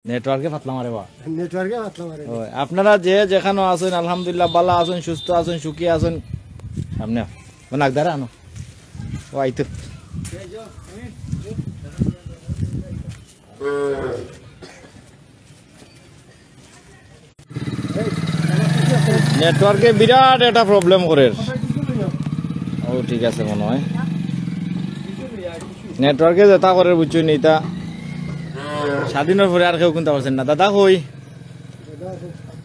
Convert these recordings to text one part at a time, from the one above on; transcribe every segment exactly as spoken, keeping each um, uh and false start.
নেটওয়ার্কে ফাতলা মারে বা। নেটওয়ার্কে ফাতলা মারে। ও, আপনারা যে যেখানো আছইন, আলহামদুলিল্লাহ, ভালা আছইন, সুস্থ আছইন, সুখী আছইন। সামনে আও। ও নাগদারে আনো। ও আইতো। নেটওয়ার্কে বিরাট একটা প্রবলেম করের। ও, ঠিক আছে মনে হয়। নেটওয়ার্কে যেটা করের, বুঝছইন নি, ইতা স্বাধীনর পরে আর কেউ কুনতা পারছইন না। দাদা কই?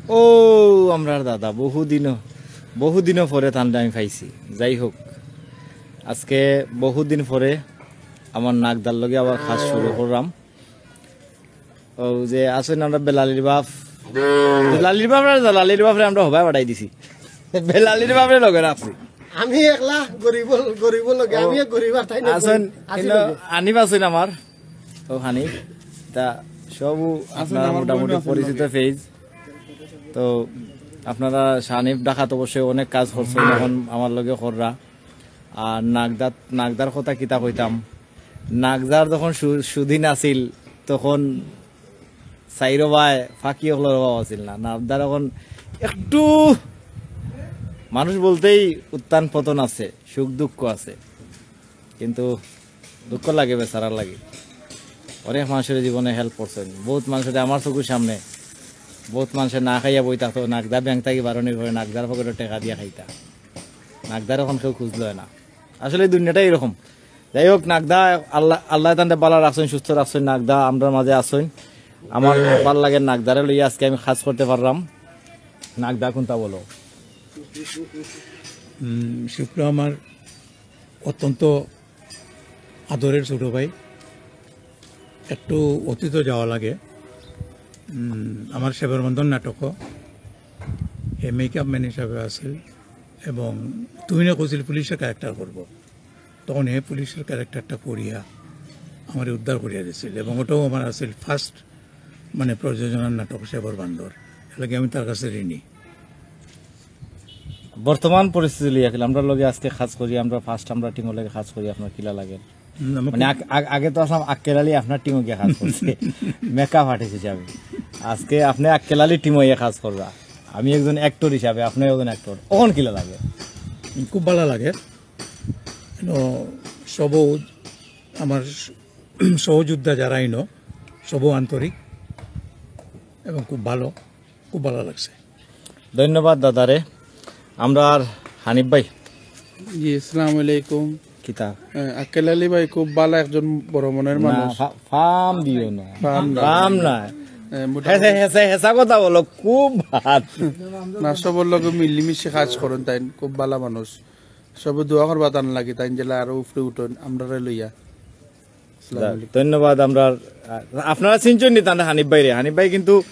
ও, আমরার দাদা, বহুদিনও, বহুদিনও পরে তানরে আমি পাইছি। যাই হোক, আজকে বহুদিন পরে আমার নাগদার লগে আবার কাজ শুরু করলাম। ও যে আছইন আমরার বেলালির বাপ, বেলালির বাপ না, জালালির বাপরে আমরা হবায় পাঠাই দিছি, বেলালির বাপরে লগে রাখছি। আমি একলা গরিব, গরিব লগে, ও, আমি এক গরিব আর তাই না আছইন, গরিব। আছি কিন্তু লগে। হানিফ আছইন আমার, ও হানিফ, তা সব আপনারা আমার মোটামুটি বন্ধু আছইন পরিচিত লগে। Face। তো আপনারা হানিফ ঢাকাত অবশ্যই অনেক কাজ করছইন, এখন আমার লগে কররা। আর নাগদাত, নাগদার কথা কিতা কইতাম, নাগদার যখন সু-, সুদিন আছিল, তখন চাইরো ভাই ফাঁকি অকলর অভাব আছিল না। নাগদার এখন একটু মানুষ বলতেই উত্থান পতন আছে, সুখ দুঃখ আছে, কিন্তু দুঃখ লাগে বেচারার লাগি। অনেক মানুষের জীবনে help করছইন, বহুত মানুষের আমার চকুর সামনে, বহুত মানুষের না খাইয়া বই থাকতো, নাগদা ব্যাংক থাকি বারনির পরে নাগদার পকেটে টেকা দিয়া খাইতা। নাগদার এখন কেউ খুঁজলো না। আসলে এই দুনিয়াটাই এরকম। যাই হোক, নাগদা আল্লাহ, আল্লাহ তানরে ভালা রাখছইন, সুস্থ রাখছইন, নাগদা আমরার মাঝে আছইন। আমার ভালা লাগে নাগদারে লইয়া আজকে আমি কাজ করতে পারলাম। নাগদা কুনতা বলো? উম, শুক্লা আমার অত্যন্ত আদরের ছোট ভাই। একটু অতীত যাওয়া লাগে। উম, আমার সেবার বন্ধন নাটক, হে মেকআপ ম্যান হিসাবে আছিল এবং তুহিনে কইছিল পুলিশের ক্যারেক্টার করব, তখন হে পুলিশের ক্যারেক্টারটা করিয়া আমারে উদ্ধার করিয়া দিছিল এবং ওটাও আমার আছিল ফার্স্ট, মানে, প্রযোজনার নাটক সেবার বান্দর। এর লাগি আমি তার কাছে ঋণী। বর্তমান পরিস্থিতি লইয়া কিলা, আমরার লগে আজকে কাজ করি, আমরা ফার্স্ট আমরা টিমর লগে কাজ করি, আপনার কিলা লাগে? উম, আমার মানে খুব আগ-, আগ-, আগে তো আসলাম আক্কেল আলী আপনার টিমও গিয়া কাজ করছে মেকআপ আর্টিস্ট হিসাবে, আজকে আপনি আক্কেল আলী টিমও ইয়ে কাজ কররা, আমি একজন অ্যাক্টর হিসাবে, আপনি একজন অ্যাক্টর, অখন কিলা লাগে? খুব ভালা লাগে। এনো সব আমার সহযোদ্ধা যারা ইনো, সব আন্তরিক এবং খুব ভালো, খুব ভালা লাগছে। ধন্যবাদ দাদারে। আমরার হানিফ ভাই। জি, আসসালামু আলাইকুম। কিতা? এ, আক্কেল আলী ভাই খুব ভালা একজন বড় মনের না, মানুষ। ফা-, ফাম দিও না। ফাম না। ফাম না। এ, মোটামুটি হেসে, হেসে, হেসা কথা বলো, খুব ভাত। না, সবর লগে মিলিমিশি কাজ করইন তাইন, খুব ভালা মানুষ। সবে দোয়া করবা তান লাগি, তাইন যেলা আরো উপরে উঠইন, আমরারে লইয়া। আসসালামু আলাইকুম। ধন্যবাদ। আমরার, আ, আপনারা চিনছইন নি তানরে, হানিফ ভাইরে? হানিফ ভাই কিন্তু,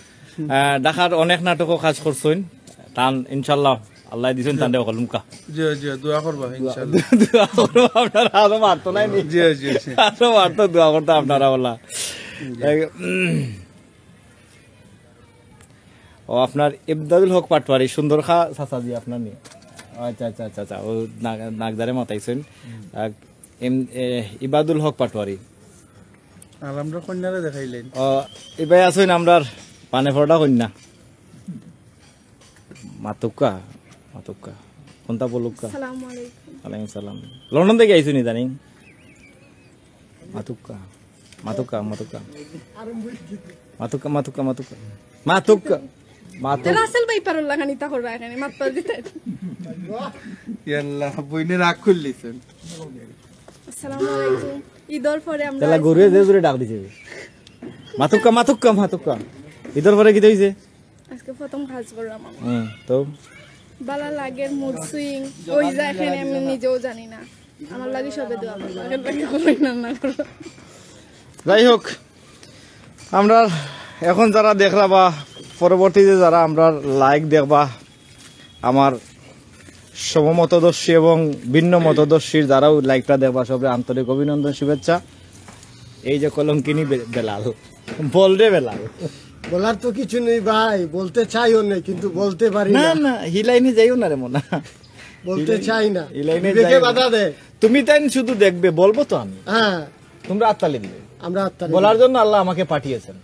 আ, ঢাকার অনেক নাটকও কাজ করছইন। তান ইনশাআল্লাহ আল্লায় দিছইন তানরে হকলমুখা। জি, জি, দোয়া করবা ইনশাআল্লাহ। দোয়া করবা আপনারা, আরো মারতো নাই নি? জি, জি, জি। আরো মারতো, দোয়া করতা আপনারা ওলা। জি। এই, উম, ও আপনার ইমদাদুল হক পাটোয়ারি, সুন্দর খা চাচাজি আপনার নি? আচ্ছা, আচ্ছা, আচ্ছা, আচ্ছা। ও নাগ-, নাগদারে মাতাইছইন। আ, এম-, এ, ইবাদুল হক পাটোয়ারি। আর আমরা কন্যারে দেখাইলেন। ও, ইবায় আছইন আমরার পানে পড়া কন্যা। মাতুক্কা, মাতুক্কা। কুনতা বলুক্কা? আসসালামু আলাইকুম। ওয়ালাইকুম সালাম। লন্ডন থাকি আইছইন ইদানিং? মাতুক্কা, মাতুক্কা, মাতুক্কা। মাতুক্কা, মাতুক্কা, মাতুক্কা। মাতুক্কা, মাতুক- রাসেল ভাই পারুল লাগানি তা করবা এখানে, মাত পার দিতে। ইয়াল্লা, বইনে রাগ করলিছেন। আসসালামু আলাইকুম। ঈদর পরে আমরা তাহলে আইছি। গরুয়ে যে জোরে ডাক দিছে। মাতুক্কা, মাতুক্কা, মাতুক্কা। ঈদর পরে কিতা অইছে? আজকে প্রথম কাজ করলাম আমি। হুম, তো? বালা লাগের, মুড সুইং, ওই যে এখানে আমি নিজেও জানি না। আমার লাগি সবে দোয়া করবা, আগের লাগি করো না, না করো। যাই হোক, আমরার এখন যারা দেখরা বা পরবর্তীতে যারা আমরার live দেখবা, আমার সমমতদর্শী এবং ভিন্ন মতদর্শীর যারাও live টা দেখবা, সবরে আন্তরিক অভিনন্দন, শুভেচ্ছা। এই যে কলঙ্কিনী বে-, বেলাল, বল রে বেলাল। বলার তো কিছু নেই ভাই, বলতে চাইও নেই, কিন্তু বলতে পারি না, না। না, হি লাইনে যাইও না রে মনা। বলতে হি লাইনে, চাই না। হি লাইনে বিবেকে যাইও না। বাধা দেয়। তুমি তাই শুধু দেখবে, বলবো তো আমি। হ্যাঁ। তোমরা আত্তালি দিবে। আমরা আত্তালি বলার দিই। জন্য আল্লাহ আমাকে পাঠিয়েছেন।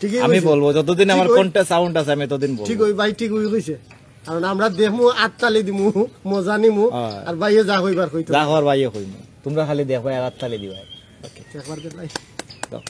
ঠিকই আমি কইছে। বলবো, যতদিন ঠিক আমার ওই- কণ্ঠে সাউন্ড আছে আমি ততদিন বলবো। ঠিক ওই ভাই, ঠিক ওই কইছে। কারণ আমরা দেখমু, আততালি দিমু, মজা নিমু, হ্যাঁ। আর ভাইয়ে যা কইবার কইতো। যা কর ভাইয়ে কইমু, তোমরা খালি দেখবা আর আততালি দিবা। ওকে। একবার দে ভাই। তো